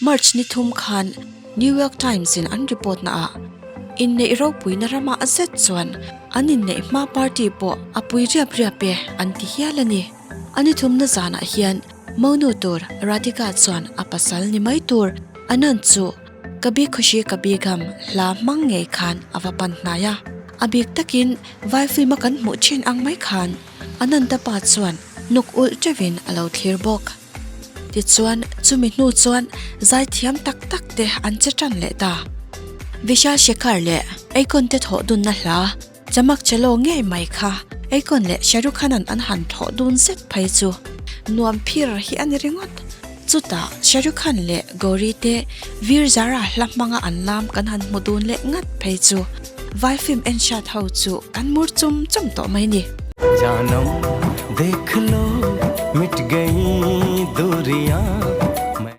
March ni thum khan New York Times in an report na ah inneih ropuina ramah zet chuan an inneih hma party pawh a pui riap riap e an ti hial a ni. A ni thumna zanah hian monu tur Radhika chuan a pasal ni mai tur Anand chu Kabhi Khushi Kabhi Gham hla hmang ngei khan a va pan hnai a. A bik takin vai film a kan hmuh thin ang mai khan Ananda pa chuan nuk ulh teuhin a lo thlir bawk. Tichuan, chumi hnu chuan zaithiam tak tak te an che tan leh ta. Vishal Shekhar leh Akon te thawh dunna hla Chamak Chalo ngei mai kha Akon leh Shah Rukh Khan-a'n an han thawh dun zet phei chu nuam phir hi a ni ringawt. Chutah Shah Rukh Khan leh Gauri te Veer Zara hla hmanga an lam kan han hmu dun leh ngat phei chu vai film en hriat ho chu kan mur chum chum tawh mai ni. Janam dekh lo mit gayi duriyan.